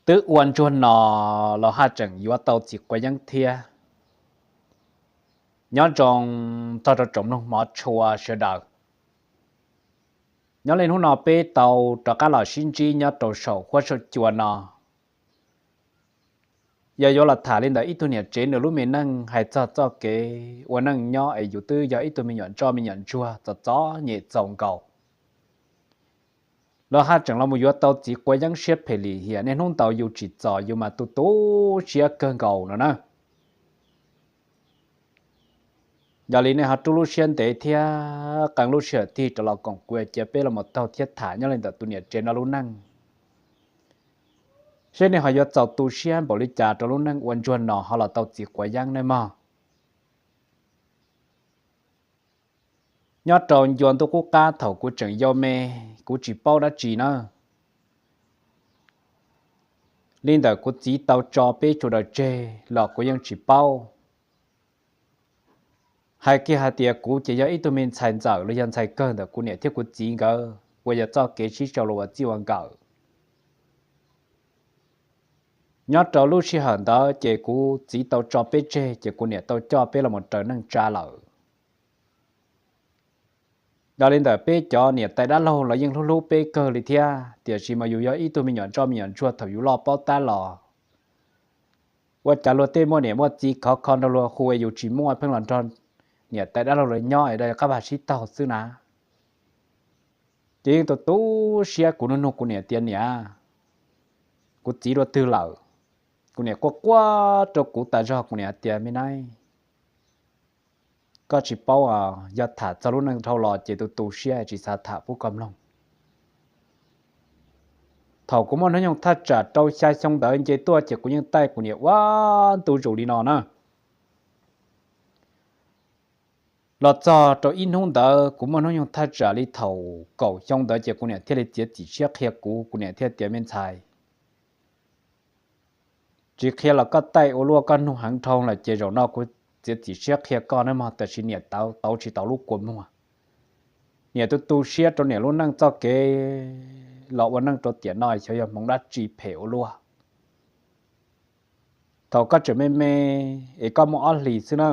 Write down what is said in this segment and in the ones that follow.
Twb ua ntsuag no los haj tseem yuav tau txiv quav yeeb thiab. Nyob zoo txog rau tsoom mloog hmov tshua sawv daws. Nyob li hnub no peb tau rov qab los sib ntsib nyob rau saum huab saum cua no, yog yuav los tham li ntawm ib tug niam tsev nws lub me neej hais txog txoj kev ua neej nyob es yus twb yog ib tug me nyuam ntsoj me nyuam ntsuag txom txom nyem txaus nkaus los haj tseem los mus yuav tau txiv quav yeeb siab phem lim hiam, niaj hnub ntaus yus tsim txom yus mas tu tu siab kawg nkaus no na. Yog li nej ho rub lub siab ntev thiab qee lub sij hawm tig rov los koom kuv cia peb los mus taug thiab tham nyob li ntawm tus niam tsev no lub neej, seb nej ho yuav txaus tu siab npaum li cas rau lub neej ua ntsuag no ho los tau txiv quav yeeb ne mog. Nyob rau ncua ntuj qub qab thaum kuv tseem yau me, kuv tsis paub dab tsi na. Li ntawm kuv txiv tau tso peb sawv daws tseg los kuv yeej tsis paub. Hais kiag hais tias kuv ces yog ib tug me ntxhais ntxawm los yog ntxhais kawg ntawm kuv niam thiab kuv txiv nkawd uas yog txoj kev sib sau los ua txij ua nkawm. Nyob rau lub sij hawm ntawd ces kuv txiv tau tso peb tseg ces kuv niam tau coj peb los mus raws neej tsa lawm. Yog li ntawm peb cov niam tais dab laug los yeej hlub hlub peb kawg li thiab, tiam sis mas yus yog ib tug me nyuam ntsoj me nyuam ntsuag thaum yus loj paub tab los ua cas luag tej muaj niam muaj txiv khov kho nrog luag hu es yus tsis muaj, pheej los nrog niam tais dab laug lawv nyob es qab vag sib taug xwb na. Ces yeej tu tu siab, kuv nug nug kuv niam tias niam, kuv txiv dua twg lawm? Kuv niam quaj quaj rau kuv tas zog, kuv niam tias me nab, koj tsis paub, yog tham txog lub neej dhau los ces tu tu siab tsis xav tham pub koj mloog. Thaum kuv muaj hnub nyoog thaj tsam rau xya xyoo ntawd nce tuaj ces kuv yeej taij kuv niam ua ntu zus li no na. Los txog rau ib hnub ntawd kuv muaj hnub nyoog thaj tsam li thaum kaum xyoo ntawd ces kuv niam thiaj li txiav txim siab qhia kuv, kuv niam thiaj tias me ntxhais, tsis qhia los koj taij ua luaj, koj nug heev dhau lawm ces zaum no kuv txiav txim siab qhia koj nawb mog, tiam sis niam tau tsis tau lub kua muag. Niam tu tu siab rau niam lub neej txoj kev los ua neej rau tiam no xyov yog hmoov dab tsi phem ua luaj. Thaum koj tseem me me es koj muaj ob hlis xwb na,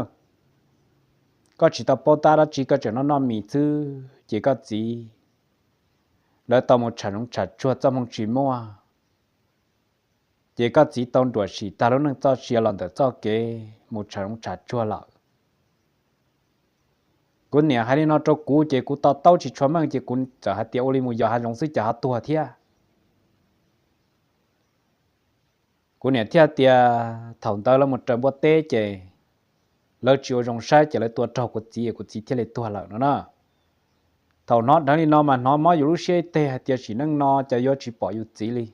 koj tsis tau paub tab dab tsi, koj tseem noj noj mis xwb ces koj txiv lawv tau mus tsham zoov tsham tsuag txoj hmoo tsis muaj, ces koj txiv tau nruam sim tag lub neej txoj sia los ntawm txoj kev mus tsham zoov tsham tsuag lawm. Kuv niam hais li no rau kuv ces kuv to taub tsis tshua meej ces kuv txawm hais tias ua li mus yos hav zoov xwb cas ho tuag thiab. Kuv niam thiaj tias thaum ntawd lawv mus raws npua teb ces lawv tsis ua zoo saib ces lawv tua raug kuv txiv, kuv txiv thiaj li tuag lawm no na. Thaum hnov dheev li no mas hnov mob yus lub siab ib teg hais tias sim neej no cas yuav tsis pom yus txiv li.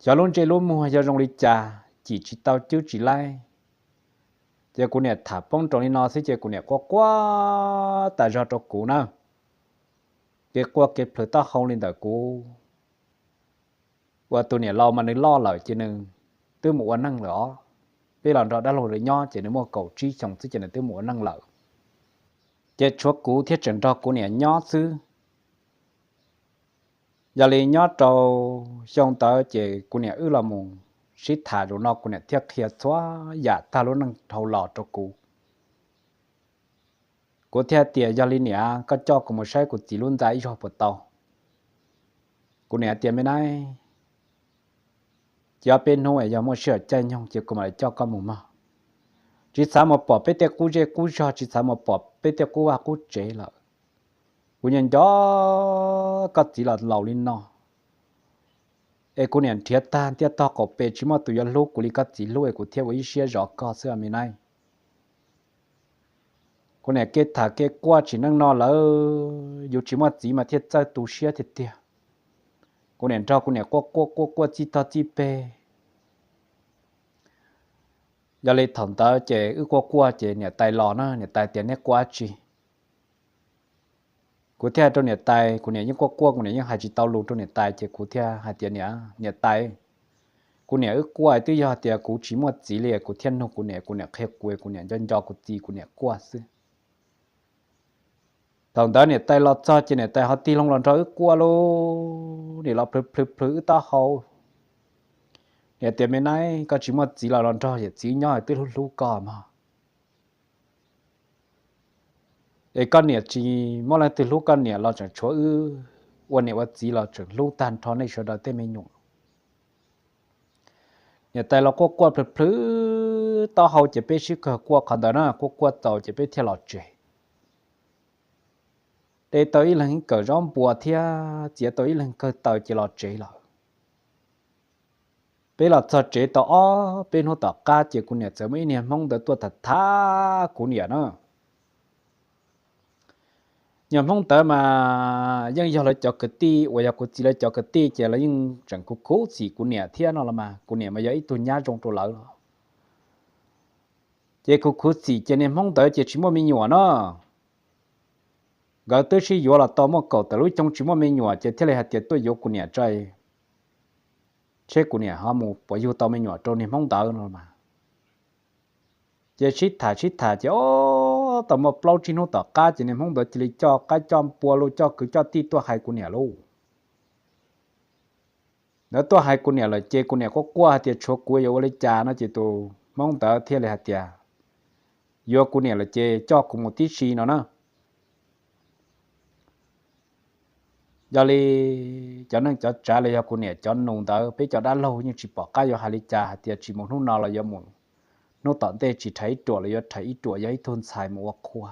Xyov lub ntsej lub muag yog zoo li cas, cim tsis tau cwb tsis laib. Ces kuv niam tham poob nroos li no xwb ces kuv niam quaj quaj tas zog rau kuv na. Kev quaj kev plhws taub hau li ntawm kuv uas tus niam laus mas nws loj lawm ces nws twb mus ua neej lawm os. Peb los nrog dab laug nyob ces nws muaj kaum tsib xyoos xwb ces nws twb mus ua neej lawm. Ces tshuav kuv thiaj tseem nrog kuv niam nyob xwb. Yog li nyob rau xyoo ntawd ces kuv niam wb los mus sib tham zaum no kuv niam thiaj qhia txhua yam tag lub neej dhau los rau kuv. Kuv thiaj tias yog li niam, koj coj kuv mus saib kuv txiv lub ntxa ib zaug puas tau? Kuv niam tias me nab, cov peb hnub es yog muaj sij hawm caij nyoog ces kuv mam li coj koj mus mog. Tsis xav mus pom peb tej qub zej qub zog, tsis xav mus pom peb tej qub vaj qub tsev lawm. Kuv nco nco koj txiv los laus li no, es kuv niam nrhiav tag ntiaj tog qaum pes tsis muaj tus yuav hlub kuv li koj txiv hlub es kuv thiaj ua ib siab zov koj xwb me nab. Kuv niam kev tham kev quaj tsim neej no lawm, yus tsis muaj txiv mas thiaj txawj tu siab tiag tiag. Kuv niam nrog kuv niam quaj quaj quaj quaj txij tog txij peg. Yog li thaum ntawd ces wb quaj quaj ces niam tais los na, niam tais tias neb quaj dab tsi? Kuv thiaj rau niam tais, kuv niam yeej quaj quaj, kuv niam yeej hais tsis tau lus rau niam tais ces kuv thiaj hais tias niam, niam tais, kuv niam wb quaj twb yog tias kuv tsis muaj txiv li kuv thiaj nug kuv niam, kuv niam qhia kuv, kuv niam nco nco kuv txiv, kuv niam quaj xwb. Thaum ntawd niam tais los txog ces niam tais ho tig loo los nrog wb quaj lauj, niam los plhws plhws plhws wb taub hau. Niam tias, Me Naib, koj tsis muaj txiv los los nrog yawm txiv nyob twb hlub hlub koj mog. Es koj niam tsis muaj leej twg hlub koj niam los tseem tshuav wb ua niam ua txiv los tseem hlub tag nrho nej sawv daws tej me nyuam. Niam tais los quaj quaj plhws plhws taub hau ces peb sib kawg quaj qhov ntawd na, quaj quaj txaus ces peb thiaj los tsev. De tau ib leeg kawm zaub npua thiab txiav tau ib leeg kawg taws ces los tsev lawm. Peb los txog tsev tau ob peb hnub tom qab ces kuv niam txawm muaj ib niag hmoob ntawd tuaj tham tham kuv niam na. Niag hmoob ntawd mas yeej yog lawv cov kwv tij uas yog kuv txiv lawv cov kwv tij ces lawv yeej tseem khuv khuv xim kuv niam thiab no los mas kuv niam mas yog ib tug nyab zoo rau lawv los. Ces khuv khuv xim ces niag hmoob ntawd ces tsis muaj me nyuam no. Nkawd twb sib yuav los tau muaj kaum tawm lub xyoo tsis muaj me nyuam ces thiaj li hais tias tuaj yuav kuv niam tso, seb kuv niam ho mus puas yug tau me nyuam rau niag hmoob ntawd no mas. Ces sib tham sib tham ces ob tau muaj plaub tsib hnub tom qab ces niag hmoob ntawd cia li coj qaib coj npua los coj kwv coj tij tuaj hais kuv niam lauj. Lawv tuaj hais kuv niam lawm ces kuv niam quaj quaj hais tias tshuav kuv yuav ua li cas no ces tus hmoob ntawd thiaj li hais tias yuav kuv niam lawm ces coj kuv mus tib si no na. Yog li cov neej cov tsav los yog kuv niam cov nus ntawd peb cov dab laug yeej tsis pom qab yuav hais li cas hais tias tsis mus hnub no los yuav mus hnub tom ntej, tsis rhais ib ruam los yuav rhais ib ruam, yog ib tug ntxhais mus ua qhua.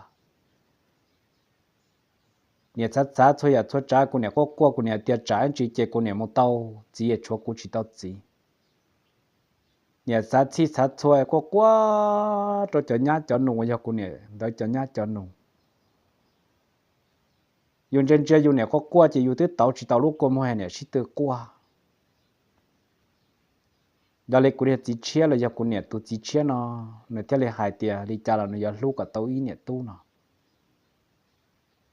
Niam txhav txhav txhua yam txhua tsav, kuv niam quaj quaj kuv niam tias tsam ib ntsis ces kuv niam mus tau txiv tshuav kuv tsis tau txiv. Niam xav txhij xav txhua quaj quaj rau cov nyab cov nus uas yog kuv niam ntawd cov nyab cov nus. Yus ntsia ntsia yus niam quaj quaj ces yus twb tauv tsis tau lub kua muag niam sib tw quaj. Yog li kuv niag txiv tshiab los yog kuv niam tus txiv tshiab no, nws thiaj li hais tias li cas los nws yuav hlub kom tau ib niam tub no.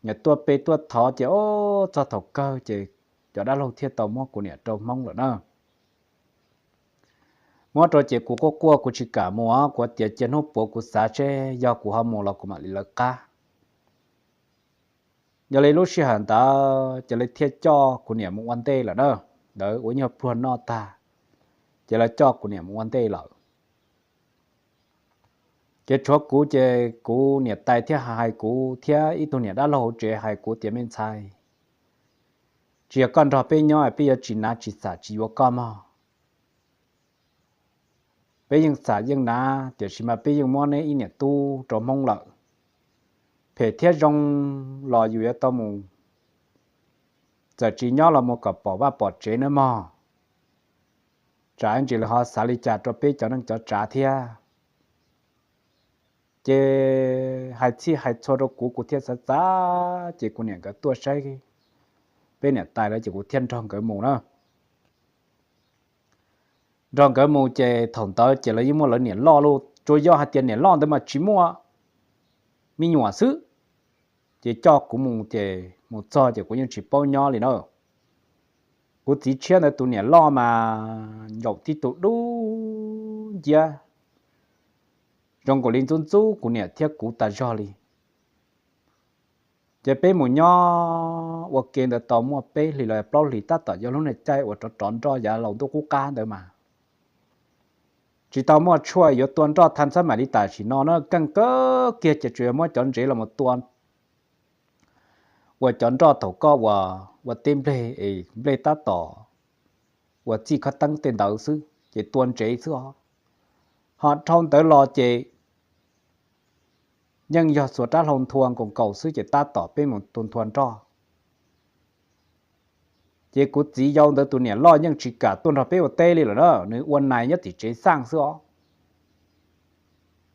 Nyias tuaj pe tuaj thov ces ob txog thaum kawg ces cov dab laug thiaj tau muab kuv niam rau hmoob lawm na. Muab rau ces kuv quaj quaj kuv tsis kam mus, kuv tias cia hnub puav kuv xav seb yog kuv ho mus los kuv mam li lawv qab. Yog li lub sij hawm ntawd ces lawv thiaj coj kuv niam mus ua ntej lawm na. Lawv ua nyuag pluag noj tag ces lawv coj kuv niam mus ua ntej lawm. Ces tshuav kuv ces kuv niam tais thiaj hais kuv thiab ib tug niam dab laug hauv tsev hais kuv tias me ntxhais, tsis yog koj nrog peb nyob peb yuav tsis hnav tsis xam tsis yuav koj mog. Peb yeej xam yeej hnav tiam sis mas peb yeej muab neb ib niam tub rau hmoob lawm. Phem thiab zoo los yus yuav tau mus, txawm tsis nyob los mus kom pom vaj pom tsev nawb mog. Tsam ntsis lawv ho xav li cas rau peb cov neej cov tsav thiab. Ces hais txhij hais txhua rau kuv, kuv thiaj xav xav ces kuv niam nkawd tuaj saib peb niam tais lawv ces kuv thiaj nrog nkawd mus na. Nrog nkawd mus ces thaum ntawd ces lawv yeej muaj lawv niam loj lauj, tsuas yog hais tias niam loj ntawd mas tsis muaj me nyuam xwb. Ces coj kuv mus ces mus txog ces kuv yeej tsis paub nyob li na. Kuv txiv tshiab ntawd tus niam loj mas ncaum tib tug dub nciab, zoo nkaus li ntxub ntxub kuv niam thiab kuv tas zog li. Ces peb mus nyob ua ke ntawd tau muaj peb hlis los plaub hlis tab tom yog lub niag caij uas rov rov nroj yav laus ntuj qub qab ntawd mas tsis tau muaj tshuaj yuav tua nroj tha xab mam li tam sim no na, keej kawg kiag ces tsuas yog muab cov ntsev los tua ua cov nroj thaum koj ua teb nplej es nplej tab tom ua txij khob teeb tej ntawd xwb ces tua ntsev xwb os. Ho dhau ntawd los ces yeej yog xuas rab hlau nthua nkaus nkaus xwb ces tab tom peb mus tua nthua nroj. Ces kuv txiv yau ntawd tus niam loj yeej tsis kam tuaj nrog peb ua teb li lawm na, nws ua nais nyob tim tsev xaj xwb os.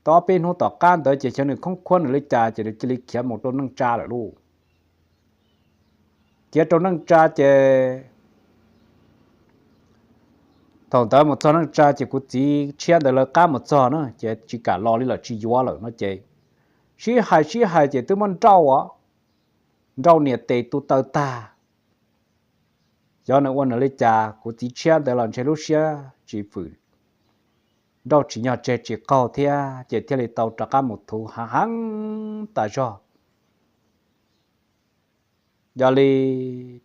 Tau ob peb hnub tom qab ntawd ces xyov nws khoob khuab nws li cas ces nws cia li khiav mus rau neej tsa lawm lauj. Khiav rau neej tsa ces thaum ntawd mus txog neej tsa ces kuv txiv tshiab ntawd lawv qab mus txog na ces tsis kam los li lawm tsis yuav lawm no ces sib hais sib hais ces twb muab nrauj os, nrauj niam tes tu taw tag. Xyov nws ua nws li cas, kuv txiv tshiab ntawd los ntshe lub siab tsis fwm, nrauj tsis nyog tseg tsis qaug thiab ces thiaj li tau rov qab mus thuv hav heev tas zog. Yog li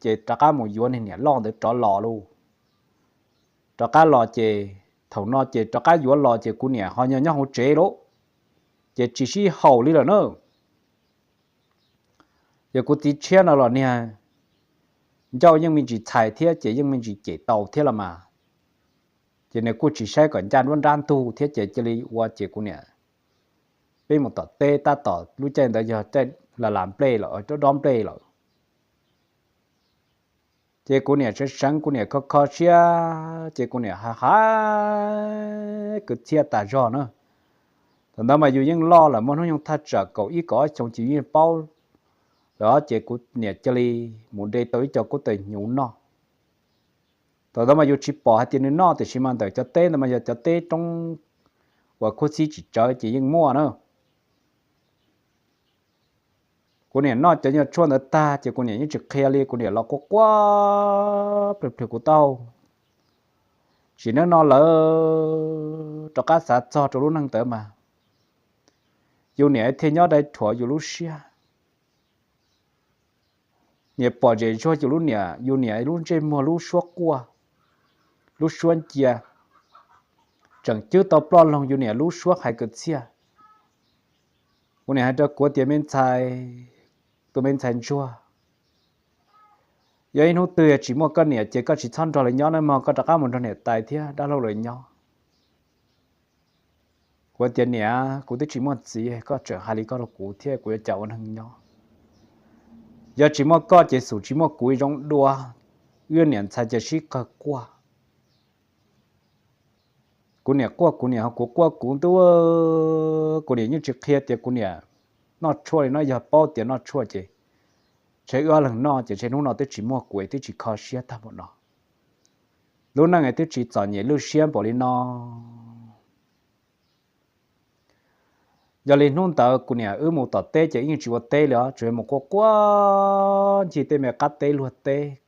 ces rov qab mus yuav niag niam loj ntawd rov los lauj. Rov qab los ces thaum no ces rov qab yuav los ces kuv niam ho nyob nyob hauv tsev lauj, ces tsis sib haum li lawm na. Ces kuv txiv tshiab no los niag ncauj yeej me ntsis txhais thiab ces yeej me ntsis cem tau thiab los mas, ces nws kuj tsis saib kom ncaj nruab nrab ntug thiab ces cia li ua ces kuv niam, peb mus tom teb tab tom lub caij ntawd yog caij la las nplej lawm, dob dob nplej lawm. Ces kuv niam seev seev, kuv niam kho kho siab ces kuv niam ha ha kwv txhiaj tas zog na. Thaum ntawd mas yus yeej loj lawm, muaj hnub nyoog thaj tsam kaum ib kaum ob xyoo ces yus yeej paub lawm, ces kuv niam cia li mus de tau ib co kub taws hnyuv noj. Thaum ntawd mas yus tsis pom hais tias nws noj, tiam sis mas ntawm cov teb ntawd mas yog cov teb roob uas khuab xib tsis tsawv ces yeej muaj na. Kuv niam noj cov nyuag tshuaj ntawd tag ces kuv niam yeej tsis qhia li, kuv niam los quaj quaj plhws plhws kuv taub hau. Sim neej no lawv rov qab xav txog rau lub neej ntawd mas yus niam thiaj nyob dai rhuav yus lub siab. Niam pom zem zuag yus lub niam, yus niam lub ntsej muag lub suab quaj, lub suab ncia, tseem cwb tau ploj loog yus niam lub suab hais kwv txhiaj. Kuv niam hais rau kuv tias, me ntxhais, tus me ntxhais ntsuag, yog ib hnub twg tsis muaj koj niam ces koj tsis txhob nrog lawv nyob nawb mog, koj rov qab mus nrog niam tais thiab dab laug lawv nyob. Kuv tias, niam, kuv twb tsis muaj txiv, koj tseem hais li koj rau kuv thiab kuv yuav cas ua neeg nyob. Yog tsis muaj koj ces xum tsis muaj kuv zoo dua, wb niam ntxhais ces sib qawg quaj. Kuv niam quaj kuv niam, kuv quaj kuv ntuj, kuv niam yeej tsis qhia tias kuv niam noj tshuaj li no, yog paub tias noj tshuaj ces ntshe wb ob leeg noj ces ntshe hnub no twb tsis muaj kuv es twb tsis kho siab tag npaum no. Lub neej es twb tsis txom nyem lwj siab npaum li no. Yog li hnub ntawd kuv niam wb mus tom teb ces yeej tsis ua teb li os, tsuas yog mus quaj quaj ncig tej me qab teb luag teb,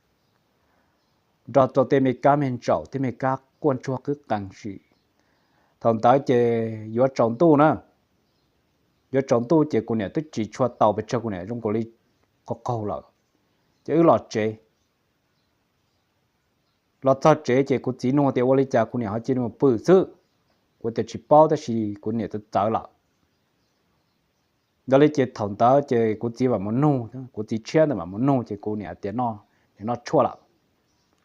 nrog rau tej me kab me ntsaum, tej me kab quaj ntsuag qwb qees sim. Thaum ntawd ces yuav tsaus ntuj na, yuav tsaus ntuj ces kuv niam twb tsis tshua taus pes tsawg, kuv niam zoo nkaus li qaug qaug lawm, ces wb los tsev. Los txog tsev ces kuv txiv nug tias ua li cas kuv niam ho cia li mus pw xwb. Kuv tias tsis paub tab sis kuv niam txawv txawv lawm. Yog li ces thaum ntawd ces kuv txiv mam mus nug, kuv txiv tshiab ntawd mam mus nug ces kuv niam tias noj, niam noj tshuaj lawm,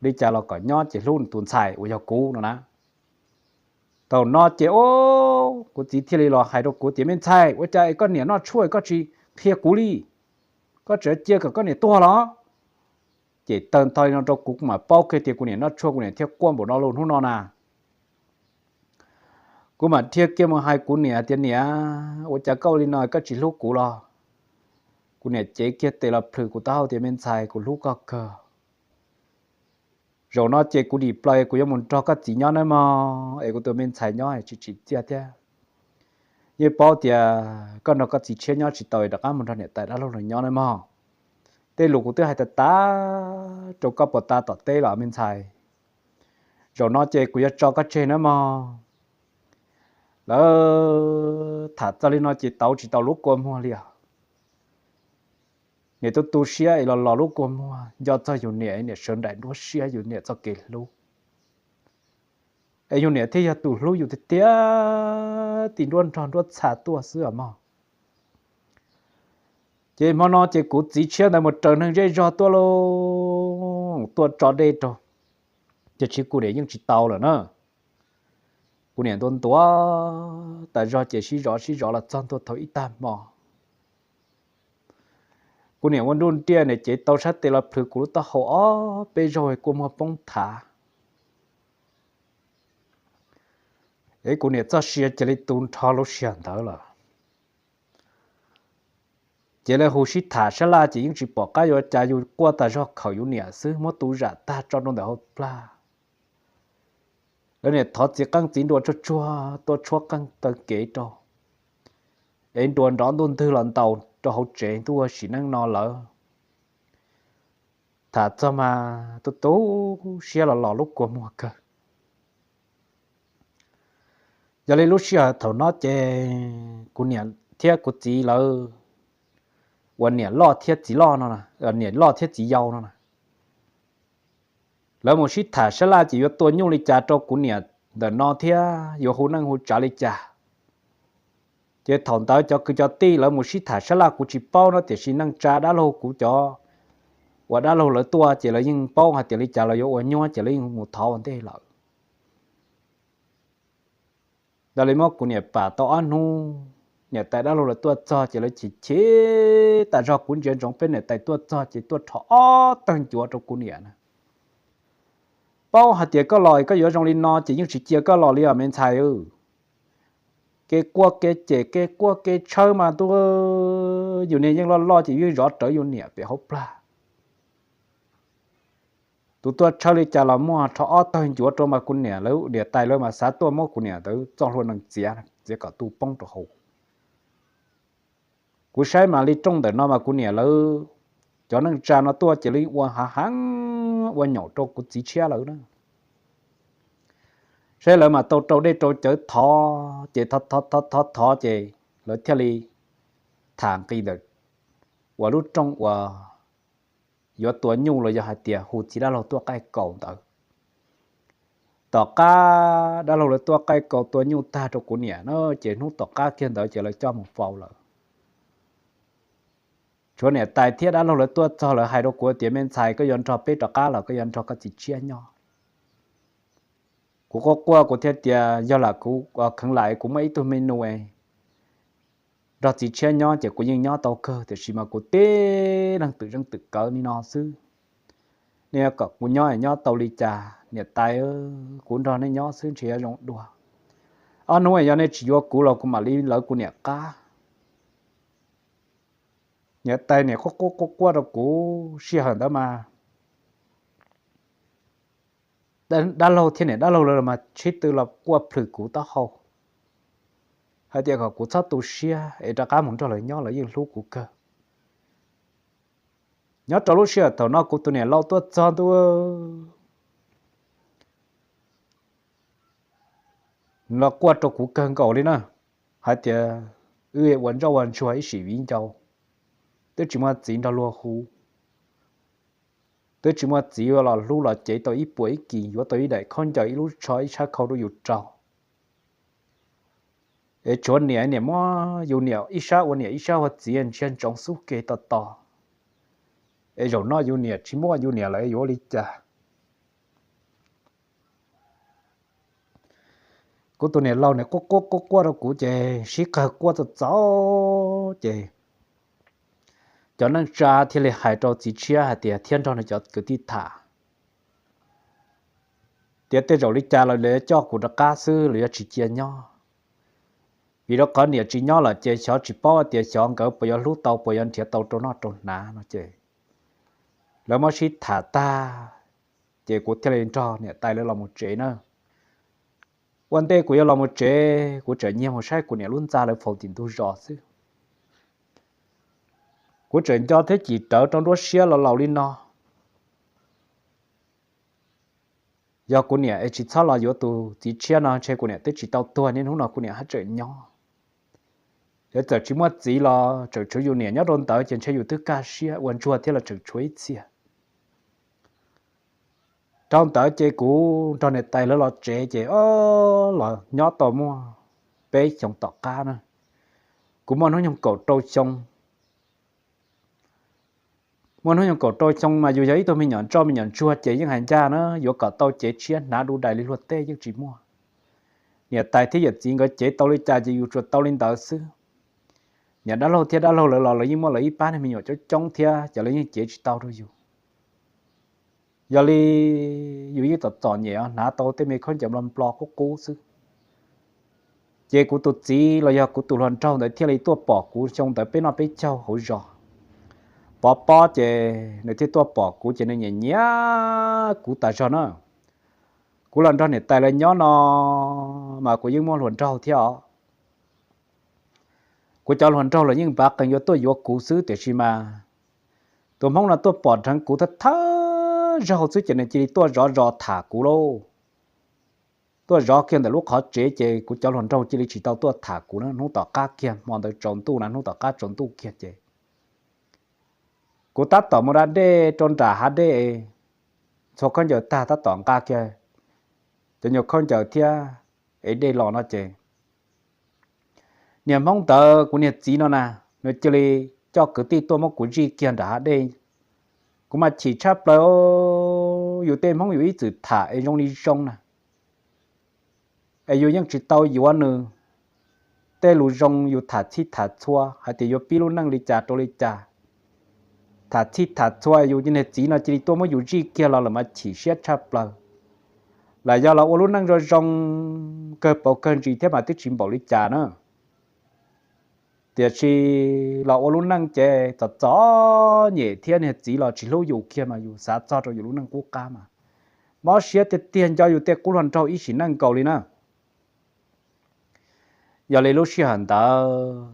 li cas los kom nyob ces hlub tus ntxhais uas yog kuv no na. Thaum no ces kuv txiv thiaj li los hais rau kuv tias, me ntxhais, ua cas es koj niam noj tshuaj koj tsis qhia kuv li? Koj tseem cia kom koj niam tuag los? Ces tawg ntho li no rau kuv, kuv mam paub kiag tias kuv niam noj tshuaj kuv niam thiaj quaj npaum no lus hnub no na. Kuv mam dhia kiag mus hais kuv niam tias, niam, ua cas koj ua li no, koj tsis hlub kuv los? Kuv niam cev kiag tes los plhws kuv taub hau tias, me ntxhais, kuv hlub koj kawg. Zaum no ces kuv dim plaws kuv yuav mus nrog koj txiv nyob nawb mog, es kuv tus me ntxhais nyob tsis tsim txiaj thiab. Yeej paub tias koj nrog koj txiv tshiab nyob tsis tau, rov qab mus nrog niam tais dab laug lawv nyob nawb mog. Tej lus kuv twb hais tas tas rau koj puas tas tom teb los me ntxhais. Zaum no ces kuv yuav tso koj tseg nawb mog. Lawv tham txog li no ces tauv tsis tau lub kua muag li os. Niam tu tu siab es los los lub kua muag, nco txog yus niam, niam sawv nraim nruab siab yus niam txoj kev hlub. Es yus niam thiaj yog tus hlub yus tiag tiag, tim nruab nrog nruab txha tuaj xwb os mog. Ces hmo no ces kuv txiv tshiab ntawd mus raws neeg zej zog tuaj lauj, tuaj tso dej rau, ces tsis, kuv niam yeej tsis tau lawm na. Kuv niam ntuav ntuav tas zog ces sib zov sib zov los txog ntua thaum ib tag hmo. Kuv niam ua nruj nriaj, niam cev tau sab tes los plhws kuv lub taub hau ob peb zaug, kua muag poob thav. Es kuv niam txoj sia cia li tu nrho lub sij hawm ntawd lawm. Ces lawv hu sib tham sab laj ces yeej tsis pom qab yuav cas, yus quaj tas zog khawm yus niam xwb, muab tu zam tag tso rau ntawm hauv plag. Lawv niam thov txiv qeej txiv nruas tsuag tsuag tuaj tshuab qeej taw kev rau, es nruas nrov ntuj ntwg los ntaus rau hauv tsev, ntuj ua sim neej no lawv tham txog mas tu tu siab los los lub kua muag kawg. Yog li lub sij hawm thaum no ces kuv niam thiab kuv txiv lawv, uas niam loj thiab txiv loj no, niam loj thiab txiv yau no na, lawv mus sib tham sab laj ces yuav tua nyuj li cas rau kuv niam ntawm no thiab yuav hu neej hu tsav li cas. Ces thaum ntawd cov kwv cov tij lawv mus sib tham sab laj kuv tsis paub no, tiam sis neej tsa dab laug kuv cov uas dab laug lawv tuaj ces lawv yeej paub hais tias li cas los yuav ua nyuab ces lawv yeej mus thov ua ntej lawm. Ntawd li muab kuv niam pam tau ob hnub, niam tais dab laug lawv tuaj txog ces lawv chim chim tas zog. Kuv ntsia ntsoov peb niam tais tuaj txog ces tuaj rho ob tawg ncuav rau kuv niam na. Paub hais tias koj los koj yuav zoo li no ces yeej tsis cia koj los li os me ntxhais. Kev quaj kev cem kev quaj kev tshawb mas tub, yus niag yeej loj loj ces yeej zov rawv yus niam pem hauv plag. Tus tuaj tshawb li cas los muaj rho ob tawg ncuav rau mas kuv niam lawv niam tais lawv mas xav tuaj muab kuv niam ntawd txoj hlua nees txiav, txiav kom tu poob rau hauv. Kuv saib mas li rooj ntawm no mas kuv niam lawv cov neej tsa no tuaj ces lawv ua hav heev ua nyaum rau kuv txiv tshiab lawv na. Saib lawv mas tau rau dej rau cawv thov ces thov thov thov thov ces lawv thiaj li tham nqi ntawm uas lub rooj uas yuav tua nyuj los yog hais tias hu txiv dab laug tuaj qaij kaus ntawd. Tom qab dab laug lawv tuaj qaij kaus tua nyuj tag rau kuv niam na ces hnub tom qab kiag ntawd ces lawv coj mus faus lawm. Tshuav niam tais thiab dab laug lawv tuaj txog lawv hais rau kuv tias me ntxhais koj yuav nrog peb rov qab los koj yuav nrog koj txiv tshiab nyob? Kuv quaj quaj kuv thiaj tias yog lam kuv kheev lam kuv muaj ib tug me nus nrog txiv tshiab nyob ces kuv yeej nyob tau kawg tiam sis mas kuv tib leeg twm zeej twm kawv li no xwb. Nej kom kuv nyob nyob tau li cas niam tais, kuv nrog nej nyob xwb ntshe yuav zoo dua. Ob hnub yog nej tsis yuav kuv los kuv mam li lawv kuv niam qab. Niam tais niam quaj quaj quaj quaj rau kuv sij hawm ntawd mas dab laug thiab niam dab laug lawv mas sib tw los quaj plhws kuv taub hau hais tias kom kuv txhob tu siab es rov qab mus nrog lawv nyob lawv yeej hlub kuv kawg. Nyob rau lub sij hawm thaum no kuv tus niam laus tuaj txog ntua los quaj rau kuv kawg nkaus li na, hais tias wb ua ntsoj ua ntsuag ib sim viv ncaus, twb tsis muaj txiv nrog luag hu, twb tsis muaj txiv los hlub los cev tau ib puas ib kis, yuav tau ib daim khaub ncaws ib lub tsho ib tshab khau rau yus rau. Es tshuav niam, niam muab yus niam ib sab ua niam ib sab ua txiv ntsiag ntsoov xub ke tos tos. Es zaum no yus niam tsis muaj yus niam lawm yuav ua li cas? Kuv tus niam laus niam quaj quaj quaj quaj rau kuv ces sib qawg quaj txaus txaus ces cov neej tsa thiaj li hais rau txiv tshiab hais tias thiab nrog nws cov kwv tij tham tias tej zaum li cas los lawv yuav coj kuv rov qab xwb, lawv yuav tsis cia nyob. Vim rau qhov niam tsis nyob lawm ces xyov tsis paub tias xyov nkawd puas yuav hlub tau puas yuav nrhiav tau rau noj rau hnav no ces lawv muab sib tham tag ces kuv thiaj li nrog niam tais lawv los mus tsev na. Ua ntej kuv yuav los mus tsev kuv tseem nyiag mus saib kuv niam lub ntxa lawv faus tim ntug zos xwb. Kuv tseem nco thiab cim rawv rau nruab siab los laus li no. Yog kuv niam es tsis txhob los yuav tus txiv tshiab no ntshe kuv niam twb tsis tau tuag niaj hnub no kuv niam haj tseem nyob. Yog txawm tsis muaj txiv los tseem tshuav yus niam nyob rau ntawd ces ntshe yus twb kaj siab ua ntsuag thiab los tseem tshuav ib txhia. Rau ntawd ces kuv nrog niam tais lawv los tsev ces los nyob tau muaj peb xyoos tom qab na. Kuv muaj hnub nyoog kaum rau xyoo. Muaj hnub nyoog kaum rau xyoo mas yus yog ib tug me nyuam ntsoj me nyuam ntsuag ces yeej hais ncaj na yuav kom tau cev tshiab hnav du dais li luag tej yeej tsis muaj. Niam tais thiab yawm txiv nkawd cev tau li cas ces yus tsuas tau li ntawd xwb. Niam dab laug thiab dab laug lawv los lawv yeej muaj lawv ib pab niag me nyuam coob coob thiab ces lawv yeej cev tsis tau rau yus. Yog li yus yeej txom txom nyem hnav tau tej me khaub ncaws nplo nplo qub qub xwb. Ces kuv tus txiv los yog kuv tus hluas nraug ntawd thiaj li tuaj pom kuv xyoo ntawd peb noj peb caug hauv zos. Pov pob ces nws thiaj tuaj pom kuv ces nws nyiam nyiam kuv tas zog na. Kuv los nrog niam tais lawv nyob no mas kuv yeej muaj hluas nraug thiab os. Kuv cov hluas nraug los yeej npav qees yuav tuaj yuav kuv xwb tiam sis mas tus hmoob no tuaj pom dheev kuv thawj thawj zaug xwb ces nws cia li tuaj zov zos tham kuv lauj. Tuaj zov kiag ntawm lub qhov tsev ces kuv cov hluas nraug cia li tsis tau tuaj tham kuv na. Hnub tom qab kiag hmo ntawd tsaus ntuj na, hnub tom qab tsaus ntuj kiag ces kuv tab tom mus da dej rau nram hav dej, txhua khaub ncaws tag tab tom nqa kiag cov nyuag khaub ncaws thiab ev dej los no ces niag Hmoob ntawd, kuv niag txiv no na, nws cia li coj kwv tij tuaj muab kuv zij kiag nram hav dej. Kuv mas chim tshaj plaws, yus tej Hmoob yus ib txwm tham es zoo li zoo na, es yus yeej tsis tau yuav nws. Tej lus zoo yus tham txhij tham txhua hais tias yuav pib lub neej li cas rau li cas, tham txhij tham txhua yus niag txiv no cia li tuaj muab yus zij kiag los lawm mas chim siab tshaj plaws. Lam yog los ua lub neej zoo zoo, kawg paus kawg ntsis thiab mas twb tsis npaum li cas na. Tiam sis los ua lub neej ces txom txom nyem thiab niag txiv los tsis hlub yus kiag mas yus xav txog rau yus lub neej qub qab mas mob siab tiag tiag, nco yus tej qub hluas nraug ib sim neej nkaus li na. Yog li lub sij hawm ntawd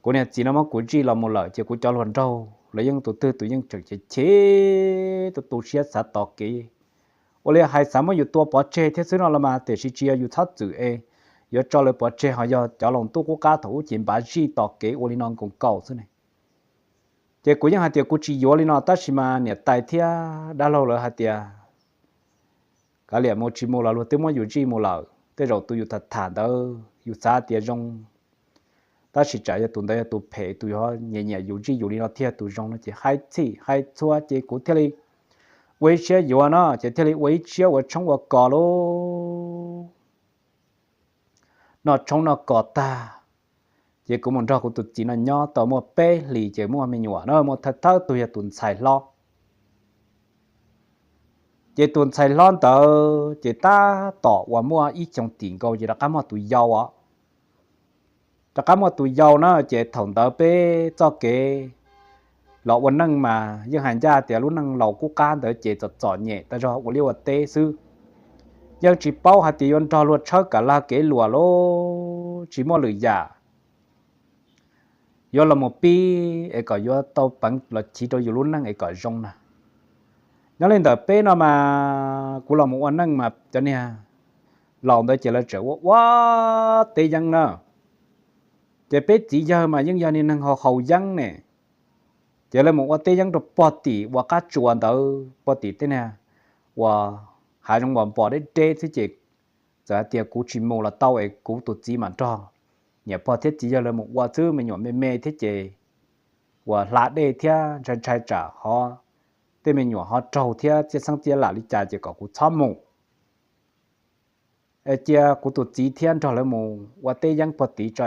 kuv niag txiv no muab kuv zij los mus lawm ces kuv cov hluas nraug los yeej tus twg tus yeej tseem chim chim, tu tu siab xav tos kev. Ua li hais xav muab yus tua pov tseg thiab xwb no los mas tiam sis tsis yog, yus txhob txwm es yuav tso lawv pov tseg, ho yog cov laus ntuj qub qab thaum ub ces npav zij tos kev ua li no nkaus nkaus xwb ne. Ces kuv yeej hais tias kuv tsis yuav li no, tab sis mas niam tais thiab dab laug lawv hais tias kav liam, mus tsis mus los luag twb muab yus zij mus lawm, tej zaum tus yus tham tham ntawd yus xav tias zoo, tab sis tsam yog tus ntawd yog tus phem, tus yuav nyiam nyiam yus, zij yus li no thiaj tus zoo no ces hais txhij hais txhua ces kuv thiaj li ua ib siab yuav no ces thiaj li ua ib siab ua tshoob ua kos lauj. Noj tshoob noj kos tag ces kuv mus nrog kuv tus txiv no nyob tau muaj peb hlis ces muaj me nyuam na, muaj thawj thawj tug yog tus ntxhais hlob. Ces tus ntxhais hlob ntawd ces tab tom uas muaj ib xyoos tim nkaus ces rov qab muaj tus yau os. Rov qab muaj tus yau na ces thaum ntawd peb txoj kev los ua neej mas yeej hais ncaj tias lub neej laus qub qab ntawd ces txom txom nyem tas zog ua liaj ua teb xwb. Yeej tsis paub hais tias yuav nrog luag tshawb kam lag kev luam lauj, tsis muaj lwm yam yuav los mus pib es kom yuav tau peev los chiv rau yus lub neej es kom zoo na. Nyob li ntawm peb no mas kuv los mus ua neej mas cov niag laus ntawd ces lawv tseem ua ua teb yeeb na. Ces peb txiv yawg mas yeej yog niag neeg haus haus yeeb ne, ces lawv mus ua teb yeeb rau pog tim uas qab tsuas ntawd, pog tim tej niag uas hav zoov npos npos deb deb xwb ces txawm hais tias kuv tsis mus los tau es kuv tus txiv mam nrog niam pog thiab txiv yawg lawv mus ua xwb, me nyuam me me thiab ces uas hla dej thiab ntshai ntshai tsam ho tej me nyuam ho raug thiab txiaj xeeb txiaj lam li cas ces kom kuv txhob mus. Es cia kuv tus txiv thiab nrog lawv mus ua teb yeeb pog tid tso,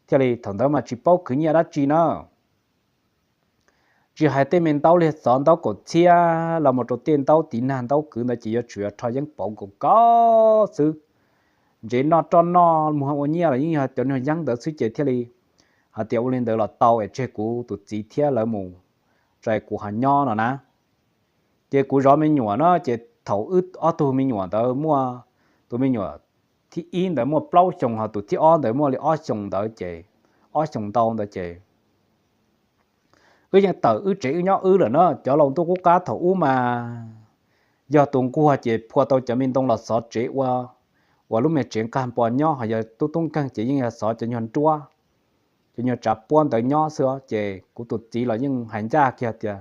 thiaj li thaum ntawd mas tsis paub khwv nyiaj dab tsi na. Tsis hais tej me ntaub liag xov ntaub kaum txhiab los mus rau tej ntaub tiv nag ntaub kwv ntawd ces yuav tsum yog rho yeeb pauv nkaus nkaus xwb. Ntsev noj roj noj muag ua nyiaj los yeej yog cov niag yeeb ntawd xwb ces thiaj li hais tias ua li ntawd los tau es tseg kuv tus txiv thiab lawv mus tso kuv ho nyob no na. Ces kuv zov me nyuam na ces thaum wb ob tug me nyuam ntawd muaj, tus me nyuam thib ib ntawd muaj plaub xyoos ho tus thib ob ntawd muaj li ob xyoos ntawd ces, ob xyoos ntau ntawd ces wb yeej tawm wb tsev wb nyob wb lawm na. Cov laus ntuj qub qab thaum ub mas yog tus nquag ces phua tau cov me ntoo los xov tsev ua, uas lub me tsev nqag npos nyob, ho yog tub tub nkeeg ces yeej yog xov cov nyuag nruab, cov nyuag tsav puab ntawd nyob xwb os. Ces kuv tus txiv los yeej hais ncaj kiag tias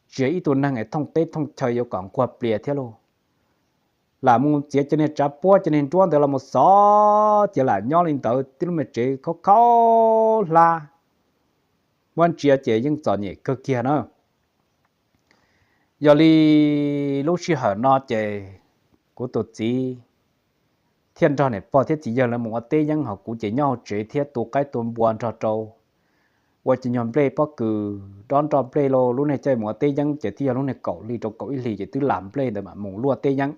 tsis yog ib tug neeg es thooj teb thooj chaw yuav kom nquag plias thiab lauj. Lam mus txiav cov niag tsav puab cov niag nruab ntawd los mus xov ces lam nyob li ntawd tib lub me tsev khaub khaub hlab, muab ntsia ces yeej txom nyem kawg kiag na. Yog li lub sij hawm no ces kuv tus txiv thiaj nrog niam pog thiab txiv yawg lawv mus ua teb yeeb, ho kuv ces nyob hauv tsev thiab tu qaib tu npua nrog rau, ua cov nyuag nplej pob kws, dob nroj nplej lauj. Lub niag caij mus ua teb yeeb ces twb yog lub niag kaum hli rau kaum ib hlis ces twb lam nplej ntawd mam mus luaj teb yeeb.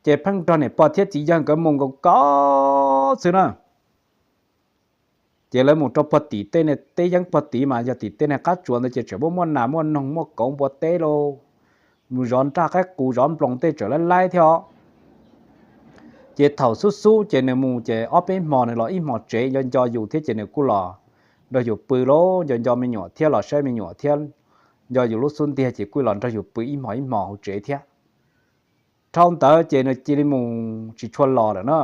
Ces pheej nrog niam pog thiab txiv yawg nkawd mus nkaus nkaus xwb na. Ces lawv mus rau pog tim tej niag teb yeeb pog tid mas yog tim tej niag qab tsuas ntawd ces tseem muaj muaj nas muaj noog muaj kauv npua teb lauj, mus zov nraj qaib qus zov nploos tej tseem laib laib thiab os. Ces thaum xub xub ces nws mus ces ob peb hmo nws los ib hmos tsev, nco nco yus thiab ces nws kuj los nrog yus pw lauj, nco nco me nyuam thiab los saib me nyuam thiab, nco yus lub xub ntiag ces kuj los nrog yus pw ib hmos ib hmos hauv tsev thiab. Dhau ntawd ces nws cia li mus tsis tshua los lawm na.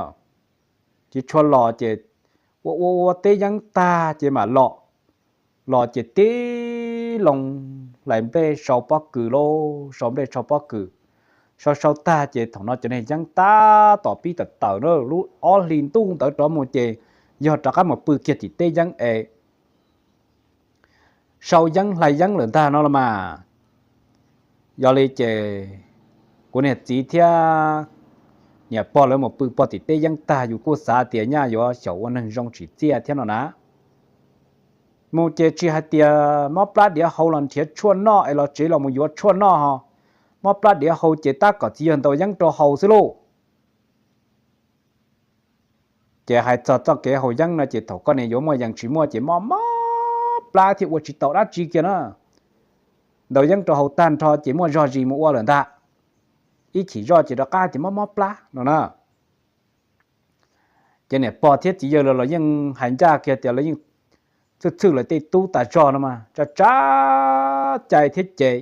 Tsis tshua los ces ua ua ua teb yeeb tag ces mam los. Los ces tib loo hlais nplej sau pob kws lauj, sau nplej sau pob kws, Sau sau tag ces thaum no cov niag yeeb tab tom pib tawm tawm na, lub ob hlis ntuj ntawd rov mus ces yog rov qab mus pw kiag tim teb yeeb es sau yeeb hlais yeeb lawm ntag no los mas. Yog li ces kuv niag txiv thiab niam pog lawv mus pw pog tim teb yeeb tag, yus kuj xav tias nyaj yuav xyaum ua neeg zoo tsim txiaj thiab no na. Mus ces tsis hais tias mob plab diav hau los nrhiav tshuaj noj es los tsev los mus yuav tshuaj noj ho, mob plab diav hau ces tab kom txiv yawg ntaus yeeb rau haus xwb lauj. Ces hais txog txoj kev haus yeeb no ces thaum koj niam yuav muaj yees tsis muaj ces mob mob plab thiab ua tsis tau dab tsi kiag na. Ntaus yeeb rau haus tag nrho ces muaj zog zis mus ua lawm ntag. Ib chim zoj ces rov qab tias mob mob plab no na. Ces niam pog thiab txiv yawg lawv los yeej hais ncaj kiag tias lawv yeej txhwj txhwj lawv tej tub tas zog no mas tsa tsa cai thiab ces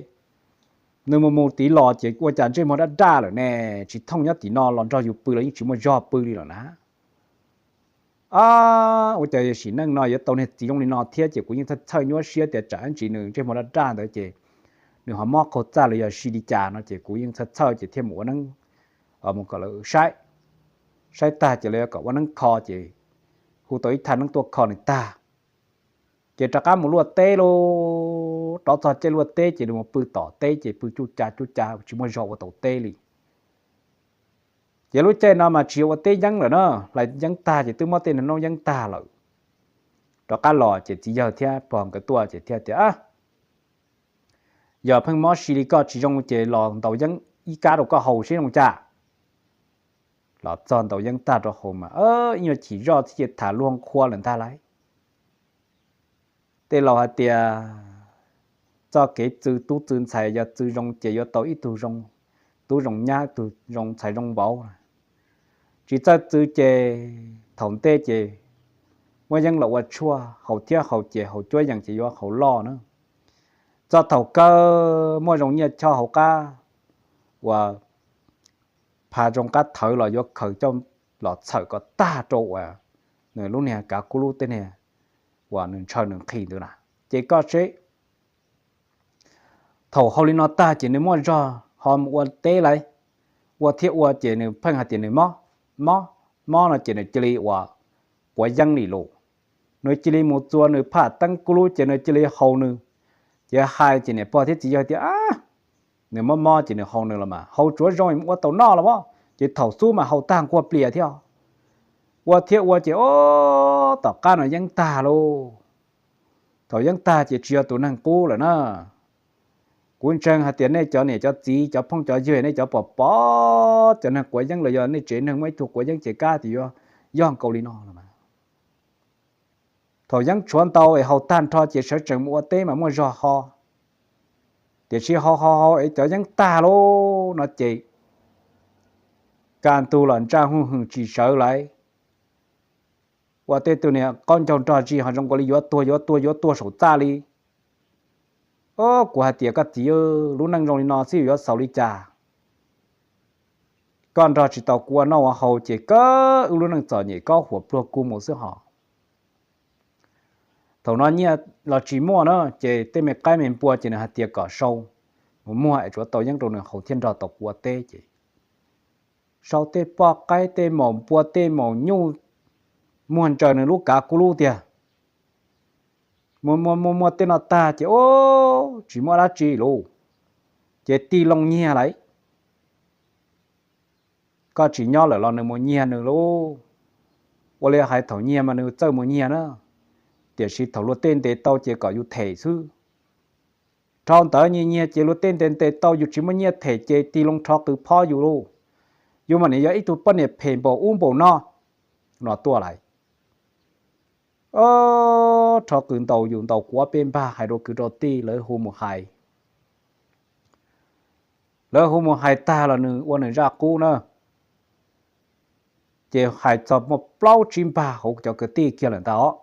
nws mus mus tid los ces ua cas ntsej muag daj daj lawm ne, tsis thooj nyob tim no los nrog yus pw los yeej tsis muaj zog pw li lawm na. Ua cas sim neej no yuav tau niag txiv zoo li no thiab ces kuv yeej txhawj txhawj nyuaj siab tias tsam ntsis nws ntsej muag daj daj ntawd ces nws ho mob qaug txaj los yog si li cas no ces kuv yeej txhawj txhawj ces thiaj mus ua neeb, mus kom lawv saib. Saib tag ces lawv yuav kom ua neeb kho ces hu tau ib thaj neeb tuaj kho nws tag. Ces rov qab mus luaj teb lauj, rov txog caij luaj teb ces nws mus pw tom teb ces pw cuj ca cuj ca tsis muaj zog ua tau teb li. Ces lub caij no mas tsis yog ua teb yeeb lawm na, hlais yeeb tag ces twb muab tej nws noob yeeb tag lawm. Rov qab los ces txiv yawg thiab pog nkawd tuaj ces thiaj tias, yog pheej mob si li koj tsis zoo ces los ntaus yeeb ib kab rau koj haus seb zoo cas. Los txog ntaus yeeb tag rau haus mas ib nyuag chim zoj thiab ces tham luag qhua lawm ntag lauj. Tej laus hais tias txoj kev txw tub txw ntxhais yog txw zoo ces yuav tau ib tug zoo, tub zoo nyab ib tug zoo ntxhais zoo vauv. Tsis txawj txw ces thaum ntej ces muab yeeb los ua tshuaj haus thiab haus ces haus cuab yees ces yuav haus loj na. Txog thaum kawg muaj zoo nyiaj choj hauv qab uas pha zoo qab thawv los yuav khaws coj los txhawm kom tag rau uas nws lub niag kav kub lub tej niag uas nws ntshaw nws nqhis ntawd na. Ces koj seb, thaum haus li no tag ces nws muaj zog ho mus ua teb lauj. Ua thiab ua ces nws pheej hais tias nws mob, mob, mob no ces nws cia li uas quav yeeb li lauj. Nws cia li mus txua nws phaj teeb kub lub ces nws cia li haus nws. Ces hais ces niam pog thiab txiv yawg tias, nws mob mob ces nws haus nws los mas haus tsuav zoo mus ua tau noj los as. Ces thaum xub mas haus tag nquag plias thiab. Ua thiab ua ces o, tom qab no yeeb tag lauj. Thaum yeeb tag ces tsis yog tus neeg qub lawm na. Kuv ntseeg hais tias nej cov niam cov txiv cov phooj cov ywg nej cov pom pom cov neeg quav yeeb los yog nej tsev neeg muaj ib tug quav yeeb ces kab tias yuav yog nkaus li no los mas. Thaum yeeb tshuav ntau es haus tag nrho ces sawv tsees mus ua teb mas muaj zog ho. Tiam sis haus haus haus es cov yeeb tag lauj no ces kaj ntug los ntsaj huj hwm tsis sawv lauj. Ua tej tug niag qaub ncaug nrog zis ho zoo nkaus li yuav tuag yuav tuag yuav tuag saum txaj li. O, kuv hais tias koj txiv, lub neej zoo li no xwb yuav xaus li cas? Koj nrog tsis tau kuv ua noj ua haus ces koj wb lub neej txom nyem koj huam pluag kuv mus xwb hos. Thaum no nyiaj los tsis muaj na ces tej me qaib me npua ces nws hais tias kom sau mus muag es tsuav tau yeeb rau nws haus thiaj nrog tau kuv ua teb ces sau tej poj qaib tej maum npua tej maum nyuj muag ntsaws nws lub kav kub lub tiag. Muag muag muag muag tej no tag ces o, tsis muaj dab tsi lauj. Ces tig loo nyiag lauj. Koj tsis nyob lawm los nws mus nyiag nws lauj. Ua li hais thaum nyiag mas nws txawj mus nyiag na, tiam sis thaum luag tej ntes tau ces kom yus them xwb. Dhau ntawd nyiag nyiag ces luag tej ntes ntes tau yus tsis muaj nyiaj them ces tig loo rho qws phob yus lauj. Yus mas nim yog ib tug poj niam phem npaum ub npaum no, no tuaj lauj. Rho qws ntaus yus ntaus kuv ob peb npag hais rau kwv rau tij lawv hu mus hais. Lawv hu mus hais tag los nws ua nws zaj qub na. Ces hais txog muaj plaub tsib npag hauv cov kwv tij kiag lawm ntag os.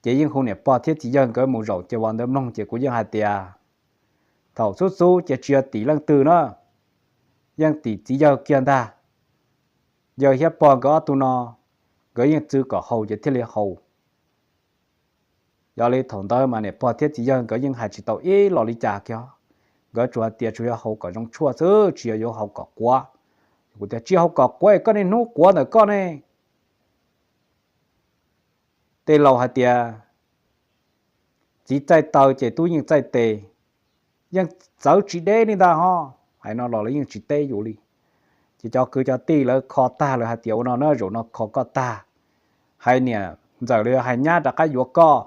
Ces yeej hu niam pog thiab txiv yawg nkawd mus zaum ces vas ntawd mloog ces kuv yeej hais tias thaum xub xub ces tsis yog tim leej twg na, yeej tim txiv yawg kiag ntag. Yawg thiab pog nkawd ob tug no, nkawd yeej txwv kom haus ces thiaj li haus. Yog li thaum ntawd mas niam pog thiab txiv yawg nkawd yeej hais tsis tau ib los li cas kiag. Nkawd tsuas hais tias tsuas yog haus kom zoo tshuaj xwb, tsis yog yuav haus kom quav. Kuv tias tsis haus kom quav, koj niaj hnub quav ntawm koj ne. Tej laus hais tias txiv txaij taw ces tub yeej txaij tes, yeej txawv tsis deb li ntag ho. Hais no los lawv yeej tsis teb yus li. Ces cov kwv cov tij lawv kho tag lawv hais tias ua no na, zaum no kho koj tag, hais niam ntxawm los yog hais nyab rov qab yuav koj.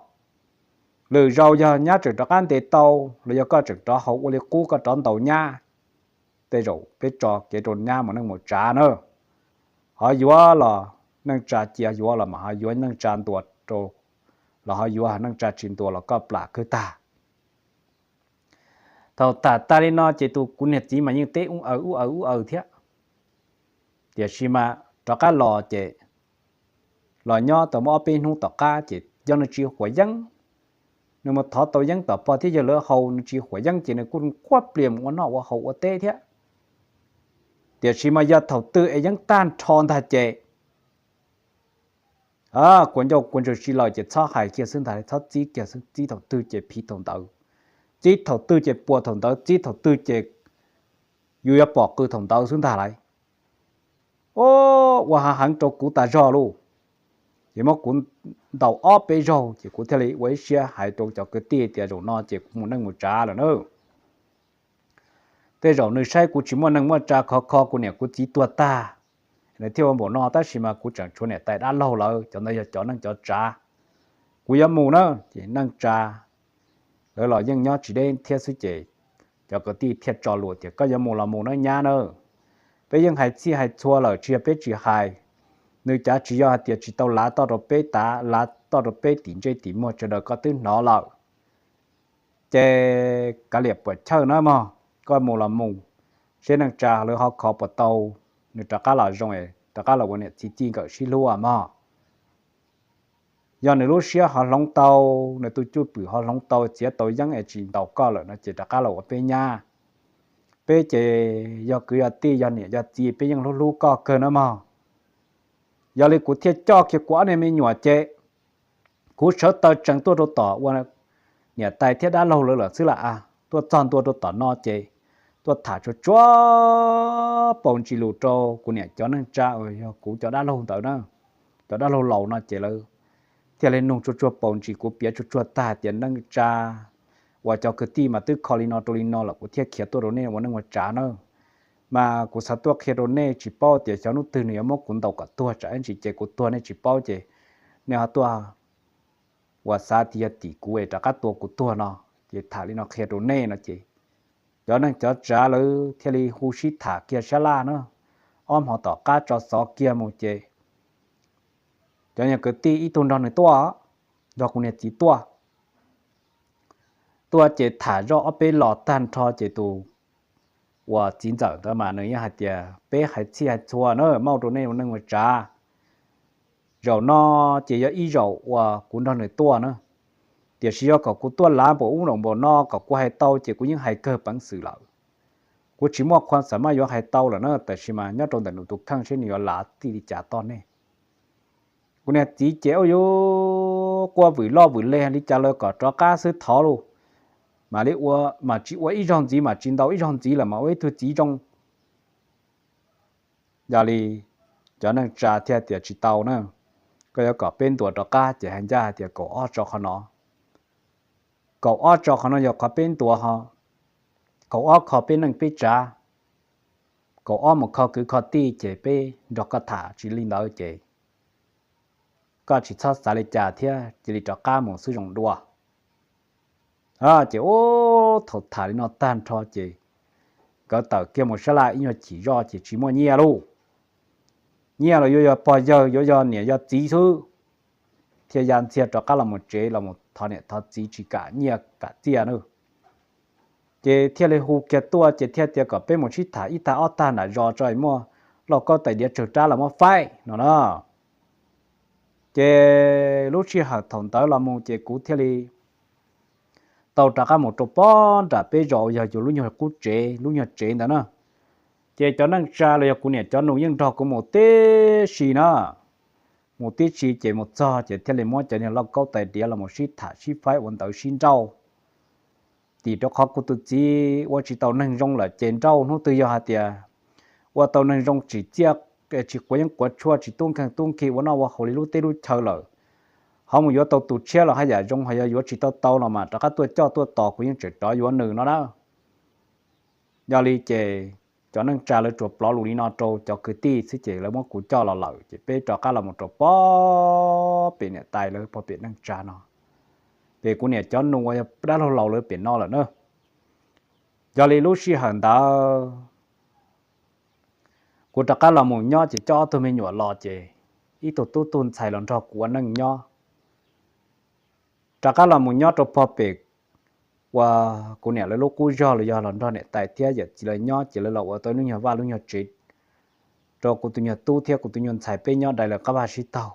Lwm zaus yog nyab tseem rov qab ntes tau, los yog koj tseem rov haus ua li qub koj rov ntaus nyab, tej zaum peb tso kev rau nyab mus neej mus tsav na. Ho yuav los neej tsa cia, yuav los mas ho yuav neej tsa ntuas rau, los ho yuav neej tsa tsis ntuas los koj plam kawg tag. Thaum tham tag li no ces tus kuv niag txiv mas yeej teb ub aws ub aws ub aws thiab. Tiam sis mas rov qab los ces los nyob tau muaj ob peb hnub tom qab ces yog nws tsis huam yeeb, nws mus thov tau yeeb tom pog thiab yawg lawv haus nws tsis huam yeeb ces nws kuj quaj plias mus ua noj ua haus ua teb thiab. Tiam sis mas yog thaum twg es yeeb tag nrho ntag ces kua ncauj kua ntswg tsis laws ces txhob hais kiag xwb ntag, txhob txib kiag xwb, txib thaum twg ces phiv thaum ntawd, txib thaum twg ces puas thaum ntawd, txib thaum twg ces yus yuav pom qws thaum ntawd xwb ntag lauj. Ua hav heev rau kuv tas zog lauj. Ces muab kuv ntaus ob peb zaug ces kuv thiaj li ua ib siab hais rau cov kwv tij tias zaum no ces kuv mus neej mus tsav lawm na. Tej zaum nws saib kuv tsis muaj neej muaj tsa khov kho kuv niam kuv txiv tuag tag, nws thiaj ua npaum no, tab sis mas kuv tseem tshuav niam tais dab laug lawv, cov ntawd yog cov neej cov tsav, kuv yuav mus na. Ces neej tsa lawv los yeej nyob tsis deb thiab xwb ces cov kwv tij thiaj tso lus tias koj yuav mus los mus nawb nyab na. Peb yeej hais txhij hais txhua lawm, tsis yog peb tsis hais. Nws cav tsis yog hais tias tsis tau lav toj rau peb tav, lav toj rau peb tim ntsej tim muag sawv daws koj twb hnov lawm. Ces kav liam puam chawj na mog, koj mus los mus, seb neej tsa lawv ho kho puas tau, nws rov qab los zoo, rov qab los ua niam txiv txij nkawm sib hlub mog. Yog nws lub siab ho hloov tau, nws tus cwj pwm ho hloov tau, txiav tau yeeb es tsis ntaus koj lawm no ces rov qab los ua peb nyab. Peb ces yog kwv yog tij yog niam yog txiv, peb yeej hlub hlub koj kawg na mog. Yog li kuv thiaj coj kiag kuv ob niag me nyuam ces kuv sawv taw tsees tuaj rau tom ua niam tais thiab dab laug lawv lawm xwb lam a. Tuaj txog ntua rau tom no ces tuaj tham tsuag tsuag paus ntsis lus rau kuv niam cov neej tsa uas yog kuv cov dab laug ntawd na, cov dab laug laus no ces lawv thiaj li nug tsuag tsuag paus ntsis, kuv piav tsuag tsuag tag tias neej tsa uas cov kwv tij mas twb kho li no rau li no lawm, kuv thiaj khiav tuaj rau nej ua neej ua tsav na. Mas kuv xav tuaj qhia rau nej, tsis paub tias xyov hnub twg nws yuav muab kuv ntaus kom tuag tsam ib ntsis ces kuv tuag nej tsis paub ces nej ho tuaj ua xav tias yog tim kuv es rov qab tua kuv tuag no. Ces tham li no qhia rau nej no ces cov neej cov tsav lawv thiaj li hu sib tham kiag sab laj na. Ob hmo tom qab tso xov kiag mus ces cov nyuag kwv tij ib tug nrog nws tuaj, nrog kuv niag txiv tuaj. Tuaj ces tham zoj ob peb los tag nrho ces tus uas txiv ntxawm ntawd mas nws yeej hais tias peb hais txhij hais txhua na, mauj rau nej ua neej ua tsav. Zaum no ces yog ib zaum uas kuv nrog nws tuaj na, tiam sis yog kom kuv tuaj lav npaum ub npaum no kom kuv hais tau ces kuv yeej hais kawg peev xwm lawm. Kuv tsis muaj qhua xam maj yuav hais tau lawm na, tab sis mas nyob rau ntawm nws tus kheej seb nws yuav lav txij li cas toj nej. Kuv niag txiv ces ua yuav quaj vwm loj vwm le li cas los kom rov qab xwb thov lauj. Mam li ua, mam tsis ua ib zaug ntxiv, mam tsis ntaus ib zaug ntxiv lawm mas ua ib tug txiv zoo. Yog li cov neej tsa thiaj tias tsis tau na, koj yuav kom peb ntuas rov qab ces hais ncaj hais tias kaum ob tso qhov no. Kaum ob tso qhov no yog qhov peb ntuas ho, kaum ob kho peb neej peb tsav, kaum ob mus kho kwv kho tij ces peb nrog koj tham, tsis li ntawd ces koj tsis txhob xav li cas thiab cia li rov qab mus xwb zoo dua. Ces ub, thaum tham li no tag nrho ces nkawd tawm kiag mus sab laj ib nyuag chim zoj ces tsis muaj nyiaj lauj. Nyiaj los yuav yog pog yawg, yuav yog niam yog txiv xwb, thiaj ya ntxiag rov qab los mus tsev los mus thov niam thov txiv tsis kam nyiaj kam txiaj na. Ces thiaj li hu kiag tuaj ces thiaj tias kom peb mus sib tham ib tag ob tag nram zos tso es muaj lauj kaub tais diav tsawg rab los muab faib no na. Ces lub sij hawm thaum ntawd los mus ces kuv thiaj li tau rov qab mus rau pob nram peb zos uas yog yus lub nyuag qub tsev, lub nyuag tsev ntawd na. Ces cov neej tsa los yog kuv niam cov nus yeej nrog kuv mus tib si na. Mus tib si ces mus txog ces thiaj li muab cov niag lauj kaub tais diav los mus sib tham sib faib ua ntawv sib nrauj. tim rau qhov kuv tus txiv ua tsis tau neeg zoo lawm ces nrauj hnub twg yog hais tias ua tau neeg zoo tsim txiaj, tsis quav yeeb quav tshuaj, tsis tub nkeeg tub nki ua noj ua haus li lub teb lub chaw lawm, ho mus yuav tau tus tshiab los haj yam zoo, ho yog yuav tsis tau tau los mas rov qab tuaj coj tuaj tos kuv yeej tseem rov yuav nws no na. Yog li ces cov neej tsa lawv tsuas plov lus li no rau cov kwv tij xwb ces lawv muab kuv coj los lawm ces peb rov qab los mus rau pog pem niam tais lawv pog pem neej tsa no, pem kuv niam cov nus uas yog dab laug laus lawv pem no lawm na. Yog li lub sij hawm ntawd kuv rov qab los mus nyob ces coj ob tug me nyuam los ces ib tug tub tug ntxhais los nrog kuv ua neej nyob. Rov qab los mus nyob rau pog pem uas kuv niam lawv lub qub zog los yog los nrog niam tais thiab yawm txiv lawv nyob ces lawv los ua tau lub nyuag vaj lub nyuag tsev rau kuv tus nyuag tub thiab kuv tus nyuag ntxhais peb nyob dai lawv qab vaj sib taug.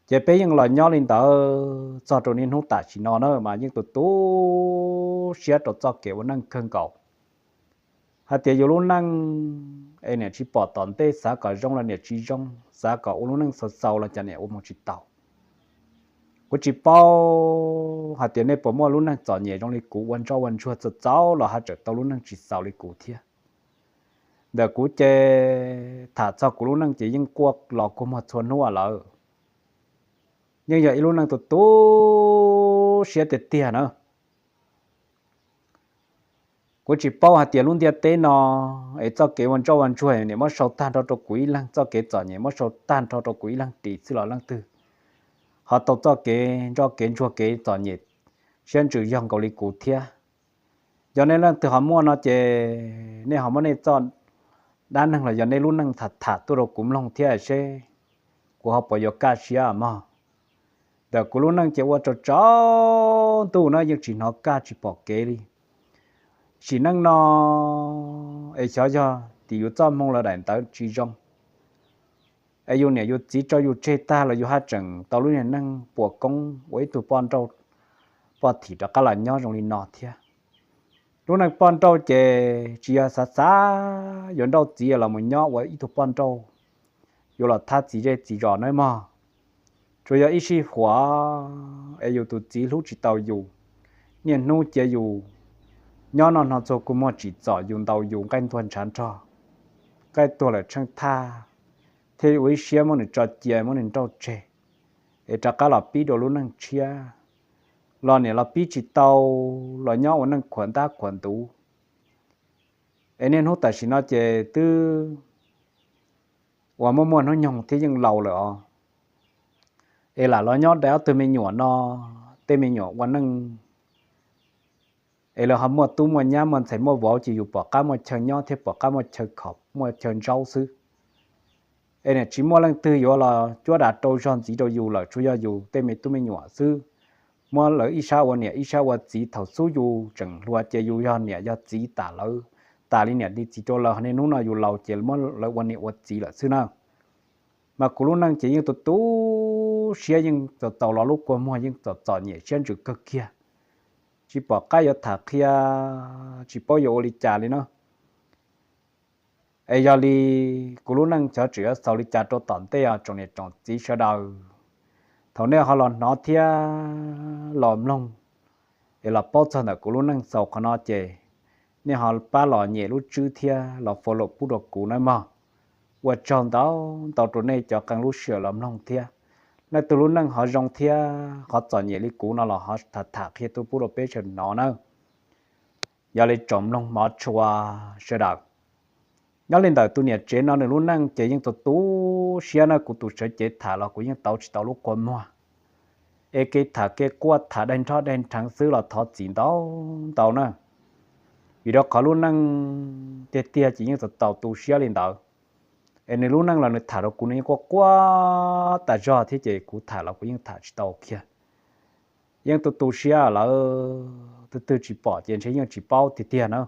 Ces peb yeej los nyob li ntawd txog rau niaj hnub tam sim no na mas yeej tu tu siab rau txoj kev ua neej kawg nkaus. Hais tias yus lub neej es niam tsis pom tom ntej, xav kom zoo los niam tsis zoo, xav kom ua lub neej xaus xaus los cas niam ua mus tsis tau. Kuv tsis paub hais tias nej puas muaj lub neej txom nyem zoo li kuv, ua ntsoj ua ntsuag txaus txaus los haj tseem tau lub neej tsis xaus li kuv thiab. Ntawm kuv ces tham txog kuv lub neej ces yeej quaj los kua muag txhua hnub lawm. Yeej yog ib lub neej tu tu siab tiag tiag na. Kuv tsis paub hais tias lub ntiaj teb no es txoj kev ua ntsoj ua ntsuag niam muab sau tag nrho rau kuv ib leeg, txoj kev txom nyem muab sau tag nrho rau kuv ib leeg ris xwb los leej twg ho tau txoj kev ntsoj kev ntsuag kev txom nyem siab ntsws yog nkaus li kuv thiab. Yog nej leej twg ho muaj no ces nej ho muab nej txoj dab neeg los yog nej lub neej tham tham tuaj rau kuv mloog thiab seb kuv ho puas yuav kaj siab mog. Ntawm kuv lub neej ces ua tsaus tsaus ntuj na yeej tsis hnov kaj tsis pom kev li. Sim neej no es xyov yog tim yus txoj hmoo los daim ntawv tsis zoo es yus niam yus txiv tso yus tseg tag los yus haj tseem tau lub niag neej puas koob ua ib tug poj nrauj poj thim rov qab los nyob zoo li no thiab. Lub neej poj nrauj ces tsis yog xav xav yuav nrauj txiv los mus nyob ua ib tug poj nrauj, yuav los thab txiv zej txiv zos nawb mog. Tsuas yog ib sij huam es yus tus txiv hlub tsis tau yus, niaj hnub cia yus nyob noj hno txhua kua muag tsim txom yus ntaus yus nqaij ntuag ntshav nrog, nqaij tuag lawm tsheej thaj, thiaj ua ib siab muab nws tso cia muab nws nrauj tseg, es rov qab los pib dua lub neej tshiab, los niam los pib tsis tau, los nyob ua neej khuam ntab khuam ntuv. Es niaj hnub tam sim no ces twb uas muaj muaj hnub nyoog thiab yeej laus lawm os, es lam los nyob dai ob tug me nyuam no, tej me nyuam ua neej es lawv ho muaj tub muaj nyab muaj ntxhais muaj vauv ces yus pom qab muaj chaw nyob thiab pom qab muaj chaw khom muaj chaw ntsaub xwb. Es niam tsis muaj leej twg yuav los cuab dam rau zog ntxiv rau yus lawm, tsuas yog yus tej me tub me nyuam xwb. Muab lawv ib sab ua niam ib sab ua txiv, thaum xub yus tseem hluas ces yus yog niam yog txiv tas lawv, tas li niam li txiv rau lawv, niaj hnub no yus laus ces muab lawv ua niam ua txiv lawm xwb na. Mas kuv lub neej ces yeej tu tu siab, yeej txaus txaus los lub kua muag, yeej txom txom nyem siab ntsws kawg kiag, tsis pom qab yuav tham qhia, tsis paub yuav ua li cas li na. Es yog li kuv lub neej xyov tseem yuav xaus li cas rau tom ntej os tsoom niam tsoom txiv sawv daws. Thaum nej ho los hnov thiab los mloog es los paub txog ntawm kuv lub neej xaus qhov no ces nej ho pab los nyem lub tswb thiab los follow pub rau kuv nawb mog. Ua tsaug ntau ntau rau nej cov qee lub sij hawm los mloog thiab. Leej twg lub neej ho zoo thiab qhov txom nyem li kuv no los ho tham tham qhia tuaj pub rau peb sawv hnov nawb. Yog li tsoom mloog hmov tshua sawv daws, nyob li ntawm tus niam tsev no nws lub neej ces yeej tu tu siab na, kuv tus sawv cev tham los kuv yeej tau tsis tau lub kua muag. Es kev tham kev quaj tham daig nrho daig nrheev xwb los thov txim ntau ntau na, vim rau qhov lub neej tiag tiag ces yeej txaus txaus tu siab li ntawd. Es nws lub neej los nws tham rau kuv nws yeej quaj quaj tas zog thiab ces kuv tham los kuv yeej tham tsis tau kiag. Yeej tu tu siab lawm, tus twg tsis pom ces ntshe yeej tsis paub tiag tiag na.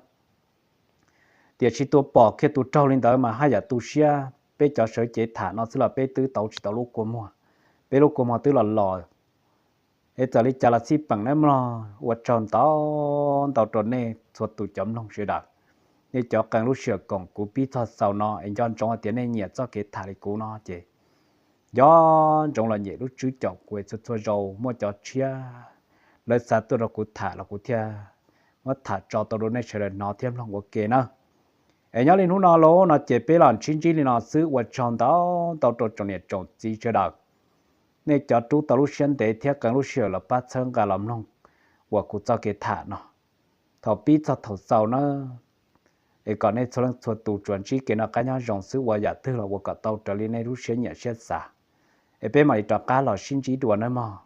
Tiam sis tus pom kiag tus raug li ntawd mas haj yam tu siab, peb cov sawv cev tham no xwb los peb twb tau tsis tau lub kua muag, peb lub kua muag twb los los. Es txawm li cas los xij peem nawb mog, ua tsaug ntau ntau rau nej txhua tus cov mloog sawv daws, nej cov qee lub sij hawm koom kuv pib txog xaus no es nco ntsoov hais tias nej nyiam txoj kev tham li kuv no ces nco ntsoov los nyem lub tswb caum kuv es txhua txhua zaus muaj cov tshiab lawv xa tuaj rau kuv tham los kuv thiaj muab tham tso tau rau nej sawv daws hnov thiab mloog ua ke nawb. Es nyob li hnub no los no ces peb los sib ntsib li no xwb, ua tsaug ntau ntau rau tsoom niam tsoom txiv sawv daws, nej cov rub tau lub siab ntev thiab qee lub sij hawm los pab txhawb nqa los mloog uas kuv txoj kev tham no thaum pib txog thaum xaus na. Es kom nej txhua leej txhua tus tsuas ntsib kev noj qab nyob zoo xwb, ua yam twg los ua kom tau raws li nej lub siab nyiam siab xav. Es peb mam li rov qab los sib ntsib dua nawb mog.